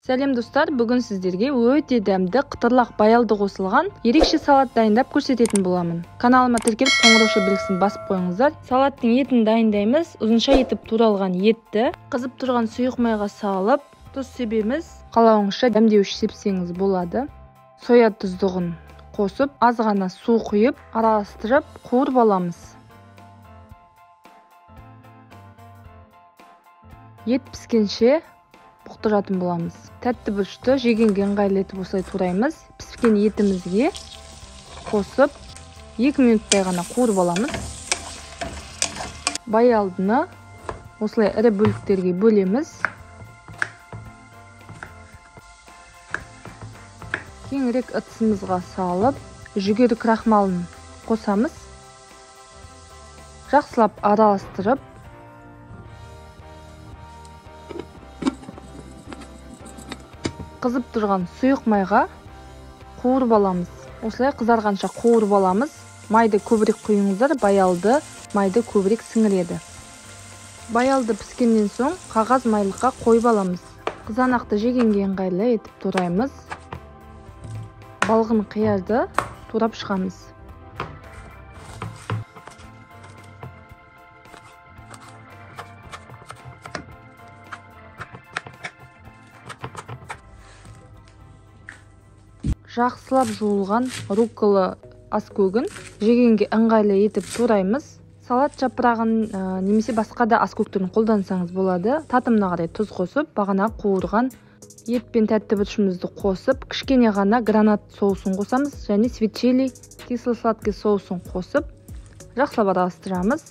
Сәлем достар, бүгін сіздерге өте дәмді қытырлақ баялды қосылған ерекше салат дайындап көрсететін боламын. Каналыма тіркеліп қоңырауша белгісін басып қойыңыздар. Салаттың етін дайындаймыз. Ұзынша етіп туралған етті қызып тұрған сұйық майға салып, тұз себеміз. Қалауыңызша дәмдеуіш сепсеңіз болады. Соя тұздығын қосып, аз ғана су құйып, араластырып қуырып аламыз. Ет піскенше бұқтыратын боламыз. Тәтті бұрышты жегенге ыңғайлы етіп осылай тураймыз. Піскен етімізге қосып 2 минуттай ғана қуырып аламыз. Баялдыны осылай ірі бөліктерге бөлеміз. Кеңірек ыдысымызға салып, жүгері крахмалын қосамыз. Жақсылап араластырып, қызып тұрған сұйық майға қуырып аламыз. Осылай қызарғанша қуырып аламыз. Майды көбірек құйыңыздар, баялды майды көбірек сіңіреді. Баялды піскеннен соң қағаз майлыққа қойып аламыз. Қызанақты жегенге ыңғайлы етіп тураймыз. Балғын қиярды турап шығамыз. Жақсылап жуылған руккола аскөгін жегенге ыңғайлы етіп тураймыз. Салат жапырағын немесе басқа да аскөк түрін қолдансаңыз болады. Татымына қарай тұз қосып, бағана қуырған ет пен тәтті бұрышымызды қосып, кішкене ғана гранат соусын қосамыз және свечели кисло-сладкий соусын қосып, жақсылап араластырамыз.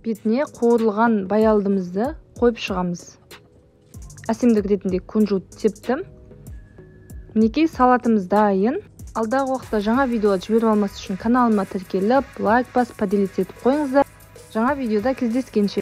Бетіне қуырылған баялдымызды қойып шығамыз. Әсемдік ретінде кунжут септім. Мінекей салатымыз дайын. Алдағы уақытта жаңа видеолар жіберіп алмас үшін каналыма тіркеліп, лайк басып, поделиться етіп қойыңыздар. Жаңа видеода кездескенше.